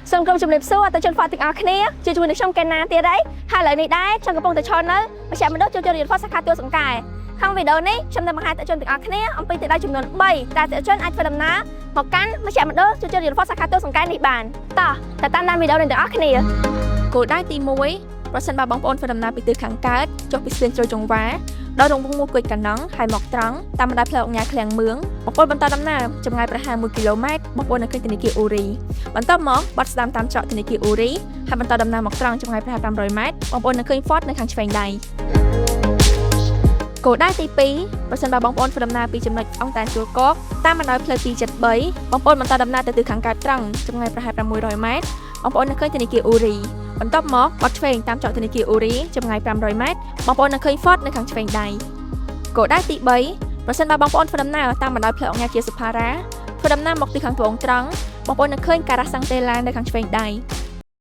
សូមក្រុមជម្រាបសួរអតិថិជន Ford ទាំងអស់គ្នាជួបជាមួយនឹងខ្ញុំកេណាទៀតហើយហើយឥឡូវនេះដែរខ្ញុំកំពុងតែឈរនៅមជ្ឈមណ្ឌលជួសជុលរថយន្ត Ford សាខាទួលសង្កែក្នុងវីដេអូនេះខ្ញុំនឹងបង្ហាញអតិថិជនទាំងអស់គ្នាអំពីទិសដៅចំនួន3ដែលអតិថិជនអាចធ្វើដំណើរមកកាន់មជ្ឈមណ្ឌលជួសជុលរថយន្ត Ford សាខាទួលសង្កែនេះបានតោះទៅតាមដានវីដេអូនេះទាំងអស់គ្នាគោលដៅទី1ប្រសិនបើបងប្អូនធ្វើដំណើរពីទិសខាងកើតចុះពីស្ពានជ្រោយចង្វាដល់រង្វង់មូលគុយកាណង់ហើយមកត្រង់តាមបណ្ដោយផ្លូវអង្គញាឃ្លាំងមឿងបងប្អូនបន្តដំណើរចម្ងាយប្រហែល1គីឡូម៉ែត្របងប្អូននឹងឃើញធនាគារអូរីបន្ទាប់មកបត់ស្ដាំតាមច្រកធនាគារអូរីហើយបន្តដំណើរមកត្រង់ចម្ងាយប្រហែល500ម៉ែត្របងប្អូននឹងឃើញ Ford នៅខាងឆ្វេងដៃគោលដៅទី2ប្រសិនបើបងប្អូនធ្វើដំណើរពីចំណុចអង្គតានជួលកកតាមបណ្ដោយផ្លូវ273បងប្អូនបន្តដំណើរទៅទិសខាងកើតត្រង់ចម្ងាយប្រហែល600ម៉ែត្របងប្អូននឹងឃើញធនាគារអូរីបន្ទាប់មកបត់ឆ្វេងតាមច្រកធនាគារអូរីចម្ងាយ500ម៉ែត្របងប្អូននឹងឃើញ Ford នៅខាងឆ្វេងដៃគោលដៅទី3ប្រសិនបើបងប្អូនធ្វើដំណើរតាមបណ្ដោយផ្លូវអង្គញាជាសុផារ៉ាធ្វើដំណើរមកទិសខាងត្បូងត្រង់បងប្អូននឹងឃើញការ៉ាសាំងតេឡានៅខាងឆ្វេងដៃ